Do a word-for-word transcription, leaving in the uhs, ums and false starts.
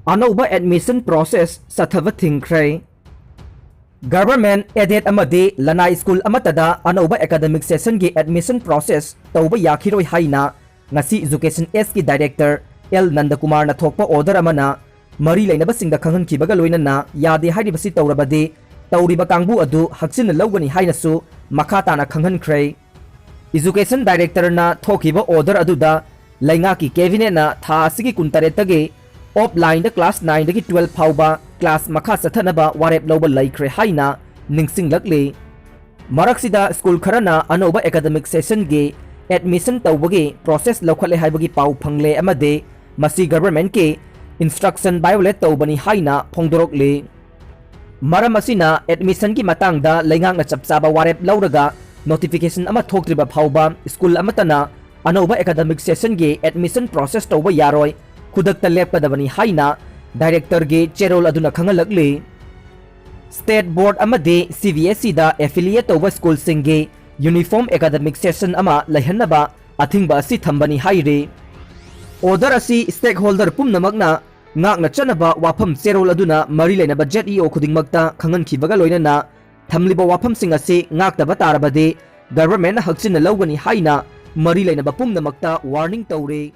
ꯑꯅꯧꯕ admission process ꯆꯠꯊꯕ ꯊꯤꯡꯈ꯭ꯔꯦ꯫ Government aided ꯑꯃꯗꯤ ꯂꯅꯥꯏ school ꯑꯃꯠꯇꯗ ꯑꯅꯧꯕ academic sessionꯒꯤ admission process ꯇꯧꯕ ꯌꯥꯈꯤꯔꯣꯏ ꯍꯥꯏꯅ ꯉꯁꯤ Education Sꯒꯤ director ꯑꯦꯜ ꯅꯟꯗꯀꯨꯃꯥꯔꯅ ꯊꯣꯛꯄ order ꯑꯃꯅ ꯃꯔꯤ ꯂꯩꯅꯕꯁꯤꯡꯗ ꯈꯪꯍꯟꯈꯤꯕꯒ ꯂꯣꯏꯅꯅ ꯌꯥꯗꯦ ꯍꯥꯏꯔꯤꯕꯁꯤ ꯇꯧꯔꯕꯗꯤ ꯇꯧꯔꯤꯕ ꯀꯥꯡꯕꯨ ꯑꯗꯨ ꯍꯛꯆꯤꯟꯅ ꯂꯧꯒꯅꯤ ꯍꯥꯏꯅꯁꯨ ꯃꯈꯥ ꯇꯥꯅ ꯈꯪꯍꯟꯈ꯭ꯔꯦ꯫ Education directorꯅ ꯊꯣꯛꯈꯤꯕ order ꯑꯗꯨꯗ ꯂꯩꯉꯥꯛꯀꯤ cabinetꯅ ꯊꯥ ꯑꯁꯤꯒꯤ ꯀꯨꯟꯇꯔꯦꯠꯇꯒꯤ offlineꯗ class nineꯗꯒꯤ twelve ꯐꯥꯎꯕ class ꯃꯈꯥ ꯆꯠꯊꯅꯕ ꯋꯥꯔꯦꯞ ꯂꯧꯕ ꯂꯩꯈ꯭ꯔꯦ ꯍꯥꯏꯅ ꯅꯤꯡꯁꯤꯡꯂꯛꯂꯤ꯫ ꯃꯔꯛꯁꯤꯗ school ꯈꯔꯅ ꯑꯅꯧꯕ academic sessionꯒꯤ admission ꯇꯧꯕꯒꯤ process ꯂꯧꯈꯠꯂꯦ ꯍꯥꯏꯕꯒꯤ ꯄꯥꯎ ꯐꯪꯂꯦ ꯑꯃꯗꯤ ꯃꯁꯤ governmentꯀꯤ instruction violate ꯇꯧꯕꯅꯤ ꯍꯥꯏꯅ ꯐꯣꯡꯗꯣꯔꯛꯂꯤ꯫ ꯃꯔꯝ ꯑꯁꯤꯅ admissionꯒꯤ ꯃꯇꯥꯡꯗ ꯂꯩꯉꯥꯛꯅ ꯆꯞ ꯆꯥꯕ ꯋꯥꯔꯦꯞ ꯂꯧꯔꯒ notification ꯑꯃ ꯊꯣꯛꯇ꯭ꯔꯤꯕ ꯐꯥꯎꯕ school ꯑꯃꯠꯇꯅ ꯑꯅꯧꯕ academic sessionꯒꯤ admission process ꯇꯧꯕ ꯌꯥꯔꯣꯏ, ꯈꯨꯗꯛꯇ ꯂꯦꯞꯀꯗꯕꯅꯤ ꯍꯥꯏꯅ directorꯒꯤ ꯆꯦꯔꯣꯜ ꯑꯗꯨꯅ ꯈꯪꯍꯜꯂꯛꯂꯤ꯫ State board ꯑꯃꯗꯤ CBSEꯗ affiliate ꯇꯧꯕ schoolꯁꯤꯡꯒꯤ uniform academic session ꯑꯃ ꯂꯩꯍꯟꯅꯕ ꯑꯊꯤꯡꯕ ꯑꯁꯤ ꯊꯝꯕꯅꯤ ꯍꯥꯏꯔꯤ꯫ Order ꯑꯁꯤ stakeholder ꯄꯨꯝꯅꯃꯛꯅ ꯉꯥꯛꯅ ꯆꯠꯅꯕ ꯋꯥꯐꯝ ꯆꯦꯔꯣꯜ ꯑꯗꯨꯅ ꯃꯔꯤ ꯂꯩꯅꯕ ZEO ꯈꯨꯗꯤꯡꯃꯛꯇ ꯈꯪꯍꯟꯈꯤꯕꯒ ꯂꯣꯏꯅꯅ ꯊꯝꯂꯤꯕ ꯋꯥꯐꯝꯁꯤꯡ ꯑꯁꯤ ꯉꯥꯛꯇꯕ ꯇꯥꯔꯕꯗꯤ governmentꯅ ꯍꯛꯆꯤꯟꯅ ꯂꯧꯒꯅꯤ ꯍꯥꯏꯅ ꯃꯔꯤ ꯂꯩꯅꯕ ꯄꯨꯝꯅꯃꯛꯇ warning ꯇꯧꯔꯤ꯫